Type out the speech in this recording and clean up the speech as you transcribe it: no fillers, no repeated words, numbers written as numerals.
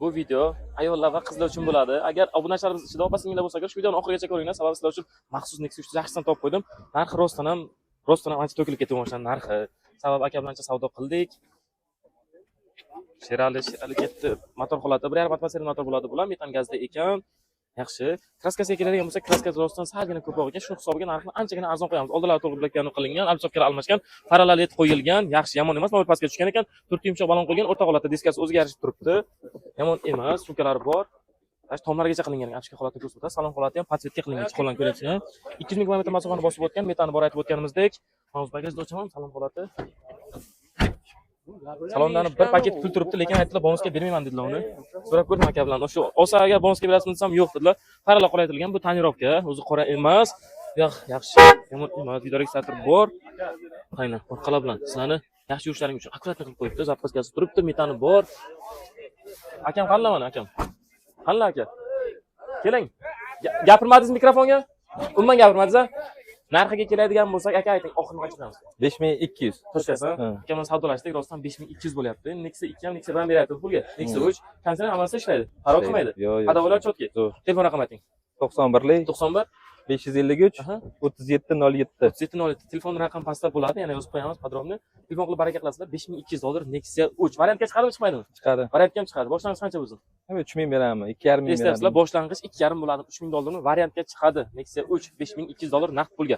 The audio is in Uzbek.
Bu video ayollar va qizlar uchun bo'ladi. Agar obunachilarimiz ichida opa singillar bo'lsa, shu videoni oxirigacha ko'ringlar. Sababi sizlar uchun maxsus Nexia 3 yaxshisidan topib qo'ydim. Narxi rostdan ham ancha to'kilib ketdi mashinani narxi. Sababi aka bilan ancha savdo qildik. Sherali, Sherali ketdi. Motor holati 1,5 atmosfera motor bo'ladi bular, metan gazda ekan. Yaxshi. Краска siga keladigan bo'lsak, краска rostdan salgina ko'proq ekan. Shuni hisobiga narxini anchagina arzon qo'yamiz. Oldilari to'liq блок qilingan, обшивка lar almashgan, faralar led qo'yilgan, yaxshi, yomon emas, mobil pastga tushgan ekan. To'rtta yumshoq balon qo'yilgan, o'rta holatda diskasi o'ziga yarashib turibdi. Yomon emas, sumkalari bor. Mana shu tomlarigacha qilingan, обшивка holatini ko'rsatadi. Salon holati ham подсветка qilingan, chiqolgan ko'ryapsizlar. 200 ming kilometr masofani bosib o'tgan, metani bor aytib o'tganimizdek. Hozir bagajni ochaman, salon holati. Salondan bir paket pul turibdi, lekin aytdilar, bonusga bermayman dedilar uni. So'rab ko'rdim aka bilan. O'sha olsa agar bonusga berasizmi desam, yo'q dedilar. Faralar qoraytirilgan, bu тонировка, o'zi qora emas. Yo'q, yaxshi, yomon emas, видеорегистратор bor. Qayna, orqalar bilan sizlarni yaxshi yurishlaring uchun аккуратно qilib qo'yibdi. Запаска si turibdi, metani bor. Akam qanla mana akam? Qanla aka? Keling. Gapirmadingiz mikrofonga? Umuman gapirmadingiz a? Narxiga keladigan bo'lsak, aka ayting, oxirini qancha qilamiz? 5200. Точка si? Ha. Aka bilan savdolashdik, rostdan 5200 bo'lyapti. Nexia 2 ham, Nexia 1 ham beryapti pulga. Nexia 3 konditsioner hammasi ishlaydi. Xarob qilmaydi. Yo'q. Ходовой lar чёткий. Zo'r. Telefon raqami ayting. 91lik 91 553 37 07. 37 07. Telefon raqam pastda bo'ladi, yana yozib qo'yamiz подробно. Telefon qilib baraka qilasizlar. 5200 dollar Nexia 3. Variantga chiqadimi, chiqmaydimi? Chiqadi. Variantga ham chiqadi. Boshlang'ich qancha o'zi? 3000 berammi? 2,5 ming Eslayapsizlar, beraman. Boshlang'ich 2,5 bo'ladi, 3000 dollarmi? Variantga chiqadi. Nexia 3 5200 dollar naqd pulga.